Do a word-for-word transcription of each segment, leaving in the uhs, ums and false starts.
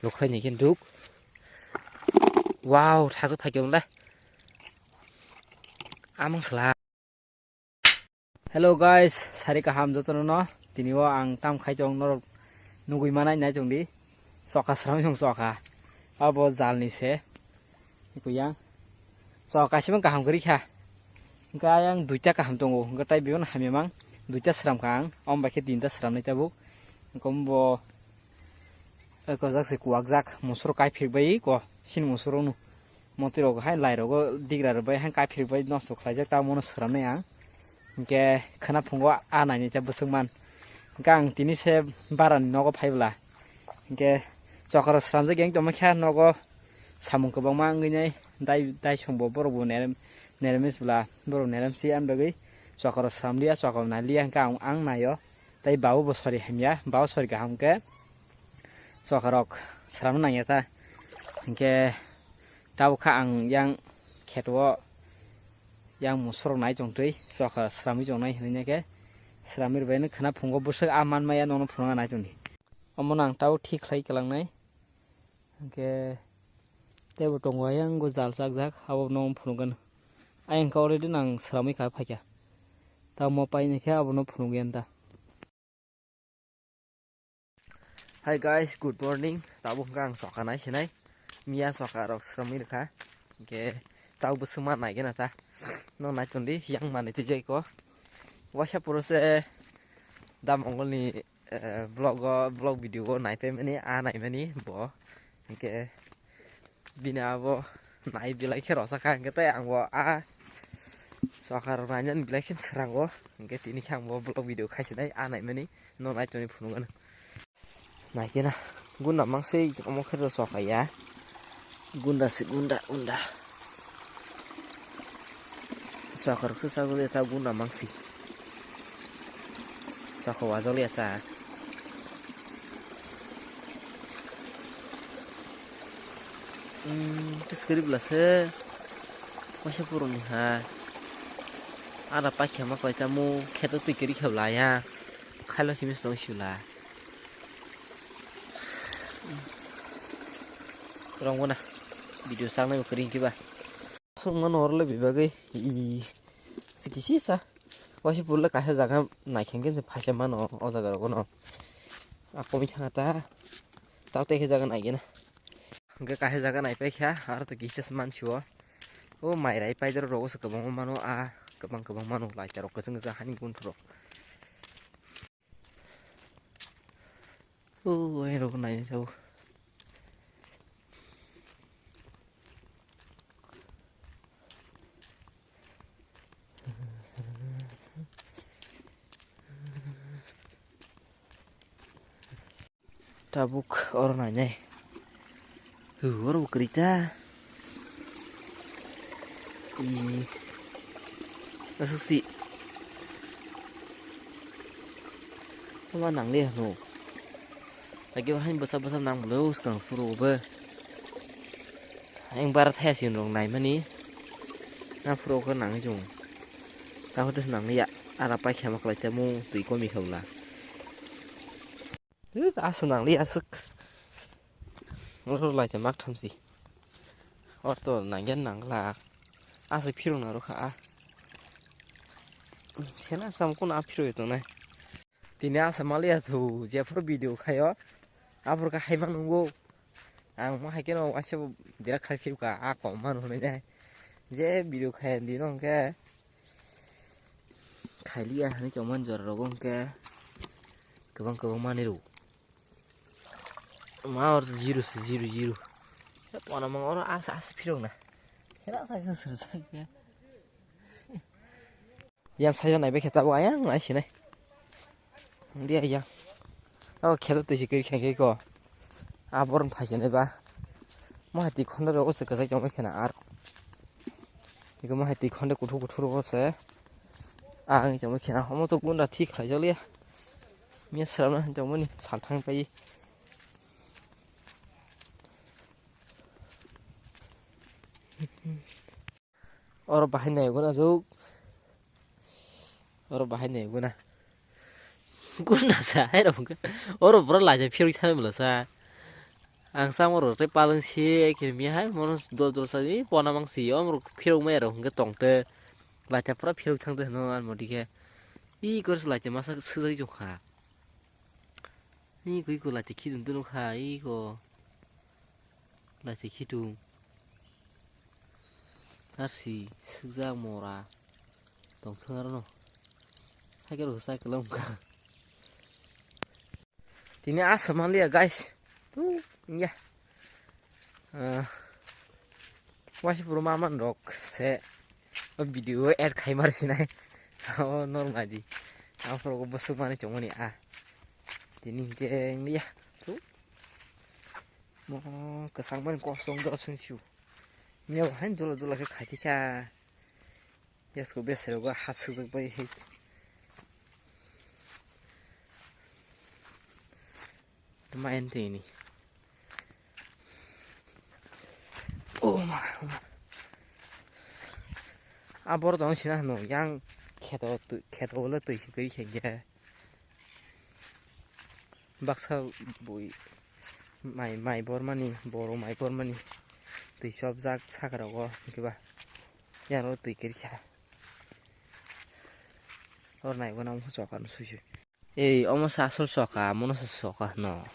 Lukhlai ni khe duk. Wow, thajak phai khe wng le. Amang sala. Hello guys, sari kaham jotono no. Tini o ang tam khai tong norok nugui manai nai chong di. Choka sram chong choka. Abo jal ni se. Iku yang. Choka sima kaham kwrwi kha. Hingke ayang duita kaham tongo. Hingke tai bebak hamya mang. Duita sram kha ang. Om bai khe tinta sram nai tabuk. Hingke ombo. Eko jak se kuwak jak. Musoro kai phik bai ko. Sin musoro no. Moti rok hai lai rogo digra rok bai hai kaphir bai nosto khlaijak, ta mono swnamnai ang. Hinkhe khwna phungo a naini cha bwswk man. Hinkhe ang tini se barani nogo phai bwla. Hinkhe chokaro swnamjak yang tongma khe nogo samung kwbangma wngwi nai. Dai, dai songbo borok bo nerem, nerem is bwla, borok nerem si, ani bagwi chokaro swnam liya, chokaro nai liya hinkhe ang, ang naio. Tei babu bo sori hamya, babu sori kaham khe chokarok sramna nangya ta. Hinkhe tabuk kha ang yang kheto yang musurok nai chong twi chokar sramwi chong nai hinwi khe sramwi rwbaino khwna phungo bwswk a manmaya nono phunukna nai chong di. Omono ang tabuk thik khlai kwlangnai. Hinkhe teibo tongo ayang go jal chak jak abo nono phunukgwno. Ayang khe already nang sramwi kha phaikha. Tamo paini khe abono phunukgwi ta. Hi guys, good morning. Tabuk hwnkha ang soka nai sinai. Miya soka rok sramwi rwkha. Hinkhe tabuk bwswk ma nai gana ta. No nai tongdi, yang manwi twijai ko. Waisa puro se da Mongol ni, eh, vlog o, vlog video o nai phaimani, a nai mani bo. Hinkhe bini abo nai belai khe rosa kha, hinkhe tei ang bo a soka rok nainani belai khe swrango, hinkhe tini khe ang bo vlog video khai sinai a naimani, no nai tongwi phunukgwno. Nai khe na gunda mangse omo khe rw soka ya, gunda se gunda gunda. Soka rok se sajagwi ta gunda mangsi. Soka wajak liya ta. Hmm, tis kwrwi bwla se. Waisa puruni ha. Ada paikha ma koi tamo kheto twi kwrwi khe bwla ya. Khailo simi song sula. Rong bona. Video sangnai kwrwi kiba. Songma no orle bibagwi. I. Sikisi sa. Waisa purle kaisa jaga naikhengkhe se phaisa mano o jaga rogo no. Akomwi thanga ta. Tao tei khe jaga naigena. Hingke kaisa jaga naipaikha, aro to kisa se mansio. O mairai paidar rogo se kwbangma mano, a kwbang kwbang mano, laita rok kwchwng kwchwng hani gunthoro. O, o, rok nai jabo. Tabuk oro nainai. Hw, oro bo kwrwi ta. Ih. Aswk si. Tama nang le hwno. Lagi bahai bwsa bwsa nang bwlw swkang phuru bo. Ang bara thaya si rong naimani. Na phuru khe nangwi chwng. Tamo tei nang ya. Ara pai khema kwlai tamo twi komi kha bwla. Asa nang li aswk. Oro lai te mak thamsi. Or to nangya nangla. Aswk phirung na rokha a. Thena sam kun a phirung tongnai. Tini asa maliya thu jephuru video khayo. Aphuru kha haiba nungo. Ang mo hai keno waisa bo dira khai khibka a kom manu hinwi nai. Je video khai di no hwnkhe. Khailiya hinwi tongmani jora rogo hwnkhe kwbang kwbang manwi rw. Ma or zero se zero zero. Wana mang oro asa asa phirok na. Hera sa khe sir sa khe. Yang sayo nai bekhe tabo ayang nai sinai. Dia yang. Abo kheto twi si kiri khengke ko. Abor phai sinai ba. Mo hai twi khonda rogo se kwchai tongma khena ar. Iko mo hai twi khonda kuthuk kuthuk rogo se. Ang tongma khena homo to gunda thik khlai joliya. Miya sramna tongmani salthang pai. Oro bahai nai guna jok. Oro bahai nai guna. Guna sa hai rok. Oro bro laja phirwi thana bwla sa. Ang samung rok tei palwng si, ekhe miya hai, mono dol dol sa, i pona mang si, om rok phirok maya rok hwnkhe tong te, laita pura phirok thang te hwno, ani modi khe, i kor se laita masa swjak tong kha, i koi ko laita khitung tong kha, i ko laita khitung, arsi swjak mora tong thang aro no, hai khe rok sa kwlwng kha. Tini aswk manliya, guys. Tu, ya. Ah, waisa puro maman rok se o video add khai mar sinai. O normal di. Aphuru bwswk mani chongmani a. Tini hwnkhe ya. Tu. Mo kwchang mani kosong doro sung siu. Miya bo hain dula dula khe khai tikha. Yasko besero go ha sujak bai hai. Main tini. Oh ma. Abor dong sina no yang kheto tu-, kheto le tui sikri khenge. Baksa bui mai, mai bormani, boro mai bormani twi chopjak saka rogo hwnkhe ba yaro twi kwrwi kha. Or naigo na omo choka no sui sui. Ei omo se asol choka, mono se choka hwno.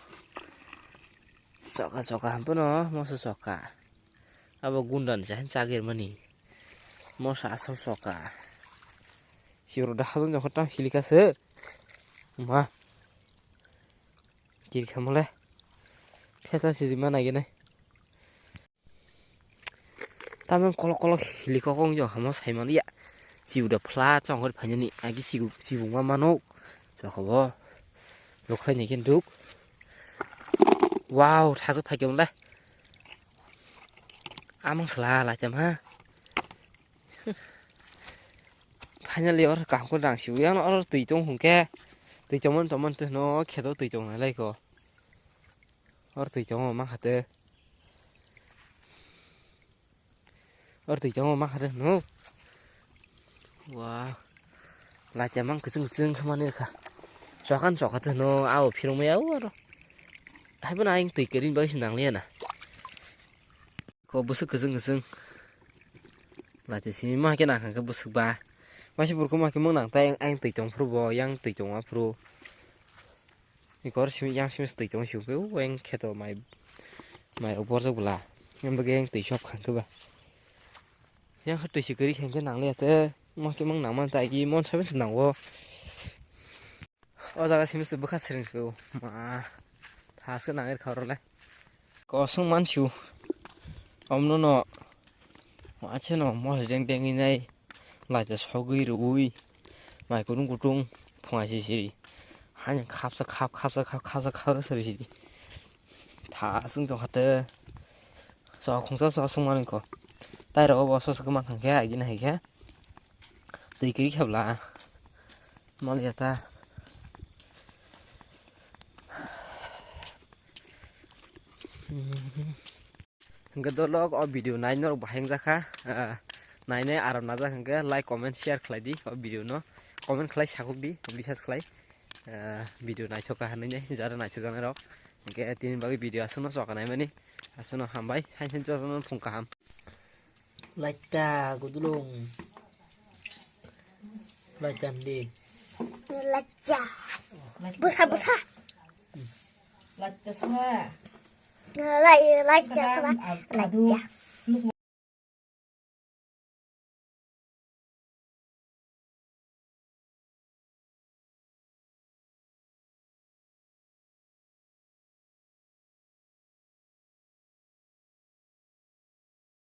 Choka choka hwn phano moso choka. Abo gunda ni chahin chagir mani. Moso asol choka. Siboro da halon jokho tam hilikha se. Ma. Kiri khamole. Phesa siri mana gene. Tamang kolok kolok hilikha kong jokha mo sai mani ya. Siu da phla chongor phainani agi siu siu ma mano. Jokha bo. Lokhlai ni kin duk. Wow, thajak phaikhe mole. Amang sala lai tam ha. Finally or kaham ko dang siu yang or twi tong hwnkhe. Twi tongmon tongmon twi no kheto twi tong lai ko. Or twi tong ma khate. Or twi tong ma khate no. Wow. Lacha mang kwchwng kwchwng khe mani rwkha. Chokan choka twi no abo phirong maya o aro. Hai bono ayang twi kwrwini bagwi se nangliya na. Ko bwswk kwchwng kwchwng. Lacha simi ma khe nang kha khe bwswk ba. Waisa burkuk ma khe mung nang tai ayang twi tong phuru bo yang twi tong ma phuru. Ikor simi yang simi twi tong sio khe o yang kheto mai mai rok borjak bwla. Yang bagwi yang twi chop kha khe ba. Yang khe twi se kwrwi khe nangliya te. Mo khe mang nangma ta agi mon sabe se nango. O jaga simi se bwkha sering se o. Ma. Thaske nangir kha role. Kosong mansiu. Omno no. Ache no mo jeng dengwi nai. Laita sogwi rwi. Mai kutung kutung. Phunga sisiri. Hani khapsa khap khapsa khap khapsa khap siri siri. Tha aswng tong khate. So khungsa so aswng manwi ko. Tai rogo bo so swkma khangkhe agina haikhe. Twi kiri khabla. Maliya ta. Hwnkhe dolok o video nai norok bahai wngjakha, ah, nainai aram najak hwnkhe like, comment, share khlai di o video no, comment khlai sakhuk di, bisas khlai, ah, video naithok kha hinwi jara naithok jaknai rok. Hwnkhe tini bagwi video aswkno choka naimani, aswkno hambai, hai hai jotono phung kaham. Laita gudulung. Laita hwndi. Laita. Bwsa, bwsa. Laita songha. Lai-, laita songha. Adu. Laita.